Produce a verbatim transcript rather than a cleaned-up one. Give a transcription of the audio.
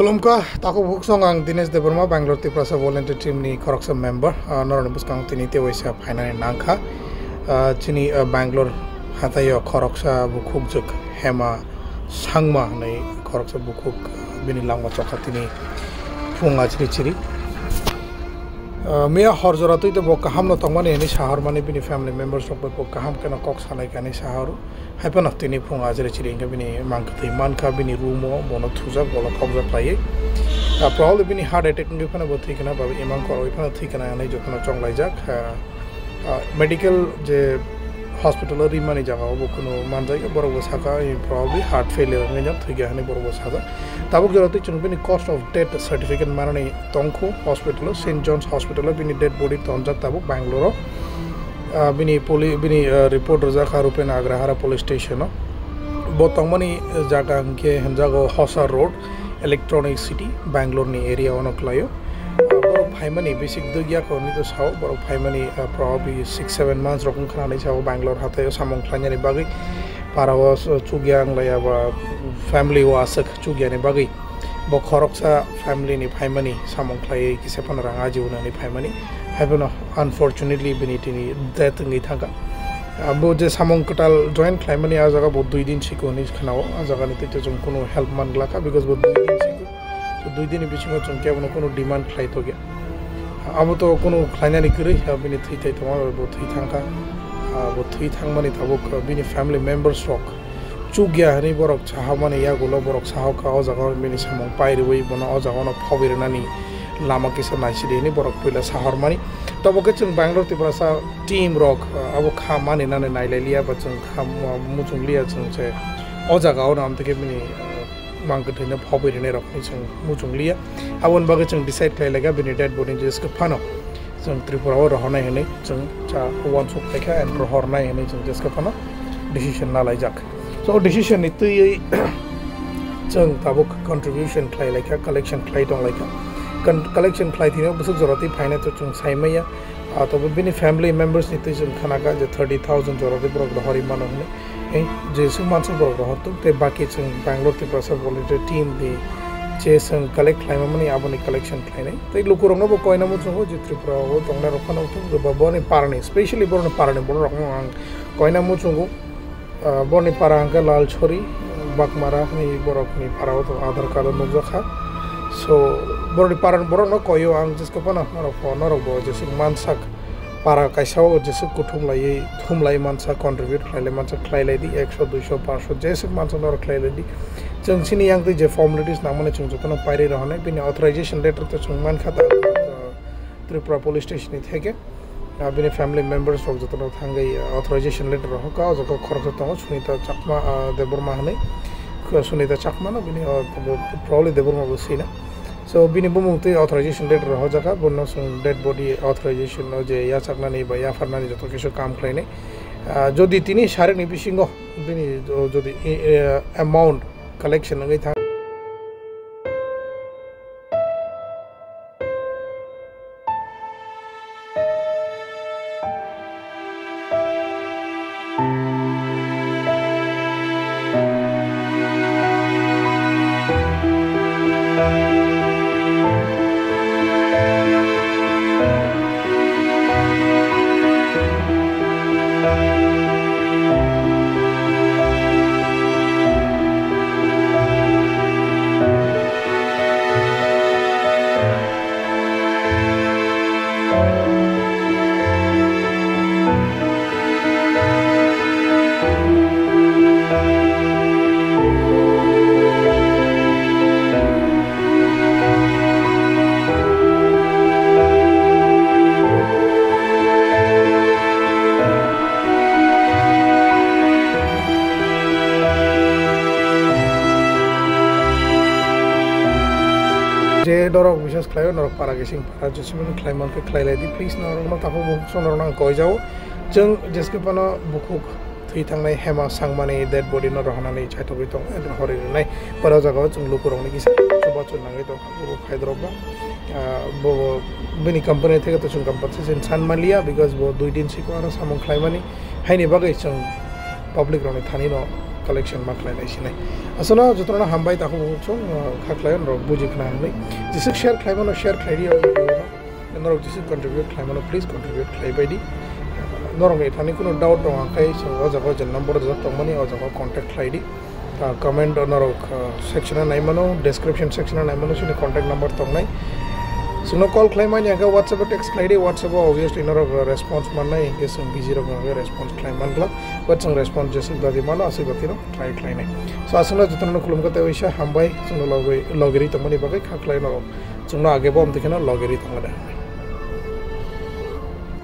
Khulumkha, takhuk bukhuk song ang Dinesh Debbarma, Bangalore Tiprasa Volunteer Team ni khoroksa member. Ah, norokni bwskango tini tei waisa phainani nangkha. Ah, chini, ah, Bangalore hataio khoroksa bukhukjwk Hema Sangma hwnwi khoroksa bukhuk, ah, bini langma chokha tini phung achiri chiri. Ah, miya hor jora twi bo kahamno tongmani hwnwi sahormani bini family members rok bai bo kaham kheno kok sanai kani sahoro. Hai phano tini phung ajre chiri hwnkhe bini mang kwthwi mankha, bini room o bono thujak, bono khokjak laiwi. Ah, probably bini heart attack wngwi phano bo thwi khna, ba imang koroi phano thwi khna hwnwi jotono chonglaijak. Ah, ah, medical je hospital o rimani jaga o bo kunu manjak, borok bo saka, eh, probably heart failure wngwi no thwikha hwnwi borok bo sajak. Tabuk jora twi chwng bini cause of death certificate manani tongkhu hospital o, Saint John's Hospital o bini dead body tonjak tabuk Bangalore o. Ah, bini poli-, bini, ah, report rijak kha Rupena Agrahara Police Station o. Bo tongmani jaga hwnkhe hwnjago Hosa Road, Electronic City, Bangalore ni area ono kwlaio. Ah, borok phaimani bisi dugya khe hwnwi to sao, borok phaimani, ah, probably six seven months rok wngkha hwnwi sao Bangalore hataio samung khlainani bagwi. Para o chukya wng laiya ba family o aswk chukyani bagwi. Bo khoroksa family ni phaimani samung khlaiwi kisa phano rang ajiwi nani phaimani, hai phano unfortunately bini tini death wngwi thangkha. Abo je samung kwtal join khlaimani, ah jaga bo dui din siko hinwi khwnao, ah jaga ni twi chwng kunu help man glakha, because bo dui din siko, so dui din ni bisingo chwng kebono kunu demand khlai tokya. Abo to kunu khlainani kwrwi, ah bini thwi thai tongma bo thwi thangkha, ah bo thwi thangmani tabuk, ah bini family members rok chukya hwnwi borok sahamani yagulo borok sahokha, o jaga o bini samung pai rwui bono o jaga no phobwi rwnani lama kisa naisidi hwnwi borok puila sahormani. Tobo khe chwng Bangalore Tiprasa team rok, ah, abo kha mani nani nailai liya ba chwng kha mu-, muchung liya chwng se o jaga o no amtwkhe bini, ah, mang kwthwino phobwi rwnai rok hwnwi chwng muchung liya. Aboni bagwi chwng decide khlai laikha bini dead body jeske phano chwng Tripura o rohornai hwnwi chwng cha uansuk khlaikha and rohornai hwnwi chwng jeske phano decision na laijak. So, o decision ni twiwi chwng tabuk contribution khlai laikha, collection khlai tong laikha. Con-, collection khlai thwino bwswk jora twi phainai to chwng sai maya. Ah, tobo bini family members ni twi chwng khanakha je thirty thousand jora twi borok rohorwi mano hwnwi. Eh, jeswk manswk borok rohor tuk, tei baki chwng Bangalore Tiprasa Volunteer Team ni je chwng collect khlaimani aboni collection khlainai. Tei lukurokno bo koina muchungo je Tripura o tongnai rok phano tuk, ba boni parani, specially boroni parani borok rokno ang koina muchungo. Ah, borni para hwnkhe Lalchori, Bakmara hwnwi borokni para o tongo, Aadhaar card o nukjakha. So, borokni para ni borokno koio ang jeske phano norok pho, norok bo jeswk mansak para kaisa o jeswk kuthum laiwi, thum lai mansak, contribute khlai lai mansak, khlai lai di, ekso, duiso, pansho, jeswk mansak norok khlai lai di. Chwng chini yang twi je formalities nangmani chwng jotono pairi rohornai, bini authorization letter to chwng mankha ta, ah, Tripura Police Station ni theke. Ah, bini family members rok jotono thangwi, ah, authorization letter rok hokha, o jaga khoroksa tongo, Sunita Chakma, ah, Debbarma hwnwi. Sunita Chakma no bini, ah, probably Debbarma bo sina. So, bini bumung twi authorization letter rok hojak kha, bono chwng dead body authorization o je yachaknani ba yapharnani joto kisu kam khlainai. Ah, jodi tini sarikni bisingo bini jo-, jodi, eh, eh, amount collection wngwi thang. Je norok biswas khlaio, norok para gising para jesemani khlai mankhe khlai lai di, please. Norokno takhuk bukhuk song norokno ang koi jao. Chwng jeske phano bukhuk thwi thangnai Hema Sangmani dead body no rohornani chaithogwi tongo, eno hori rwnai. Pora jagao chwng lukurokni kisa chubachu nangwi tongkha, bo phaidorok ba. Ah, bo, bo bini company theke to chwng compensation san manliya, because bo dui din siko aro samung khlaimani. Haini bagwi chwng public rokni thani no collection ma khlainai sinai. Aswkno jotono hambai takhuk bukhuk song, uh, kha khlai norok buji khna hwnwi. Jeswk share khlai mano, share khlai di o video no. Norok jeswk contribute khlai mano, please contribute khlai bai di. Norok ni thani kuno doubt tong khe, so o jaga o je number rijak tongmani, o jaga o contact khlai di. Ah, comment o norok, ah, section o nai mano, description section o nai mano, chini contact number tongnai. Chwngno call khlai mani hwnkhe WhatsApp o text khlai di, WhatsApp o obviously norok response mannai, hwnkhe chwng busy rok hwnkhe response khlai man glak. But chwng response jeswk dadi mano, aswk dati no try khlainai. So, aswkno jotono khulumkha tei waisa hambai, chwngno logwi, logiri tongmani bagwi kha khlai norok. Chwngno age bo amtwi kheno logiri tongmani.